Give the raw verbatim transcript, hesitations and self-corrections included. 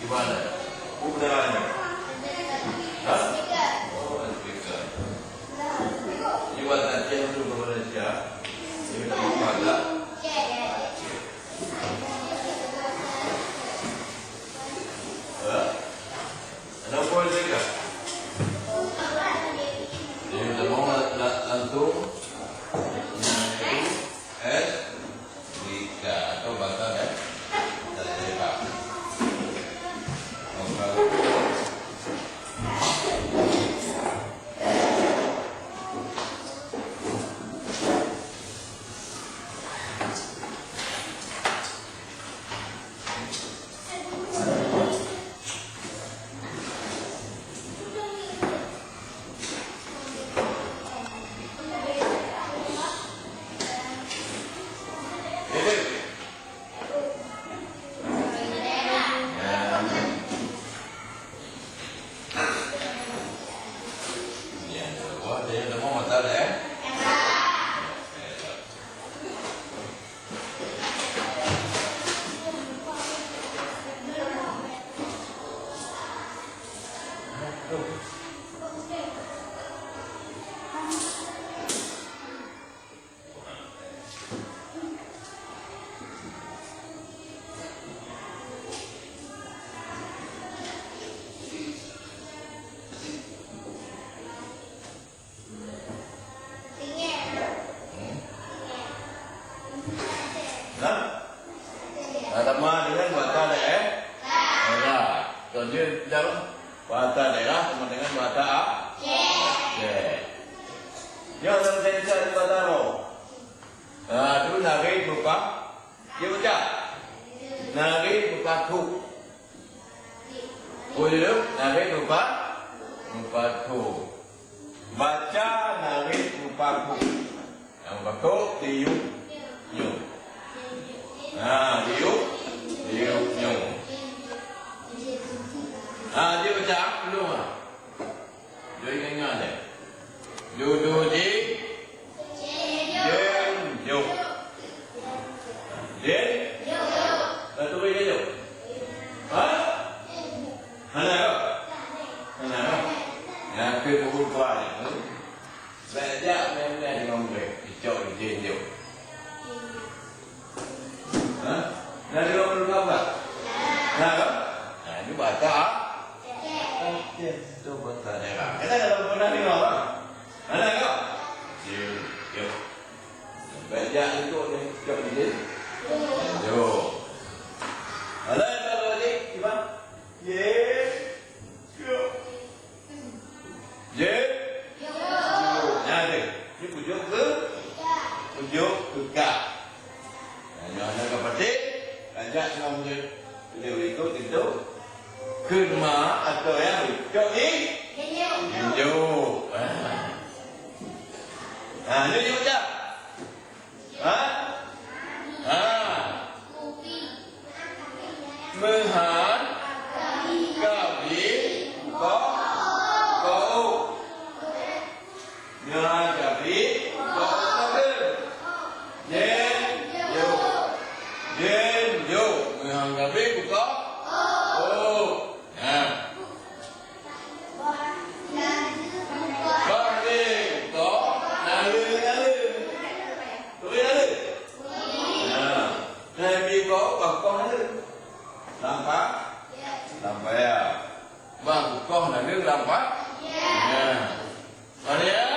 Mana? Buku darahnya. Hah? Oh, speaker. Ini buat latihan untuk Malaysia. Ini tak apa tak? Hah? Ada apa lagi? Jadi, kita mau la-, la-, langsung. Nah, itu. Eh, Rika atau bahasa, eh? Bahasa Jepang. Oke. Nah, sama dengan bahasa daerah. Daerah. Contoh dalam bahasa daerah sama dengan bahasa Aceh. Nyoe dalam sensor di bahasa Arab. Ah, tu nari berupa, dia ucap. Nari berupa kuk. Oh, ya, nari berupa, berupa kuk. Baca nari berupa kuk. Yang berupa kuk, diuk, nyuk. Ha, diuk, diuk, nyuk. Ha, dia baca belum, ha? Jom ingat-ingat deh. Dudu ji, jén, jok. Jén? Dah turi jén jok? Ha? Hana kah? Hana kah? Nyang keu buku tuan ni. Bèk jak meunan ngon ulèe, icok jén jok. Ha? Na deungoe ureueng Aceh? Na kan? Na, nyoe bahasa Aceh. Aceh, tu bahasa daerah. Kita kalau pernah dengar, kan? Ada kan? Yo, yo. Baik, jak ikut ni, ikut ni. Yo. Ada kalau ni, cuba. Ye. Yo. Jeuet? Yo. Nyan deh. Ni pujok keu? Pujok keu ka. Nah, nyoe hana ka patéh, tajak ngon jeuet. Keuneuk ikot keu ma atau nyang cok ni? Jeuet. Jeuet. Ah. Nah, ni jeuet dah. Ha? Ha. Meuhan kabi ko, ko. Meuhan kabi ko, ko. Jén, yo. Jén, yo. Meuhan kabi ko, ko. Nah. Bah lé ko, naleueng, naleueng. Turi naleueng? Nah, nabi ko, bah koh naleueng. Lampa? Lampa ya. Bah koh naleueng lampa? Ya. Mana ya?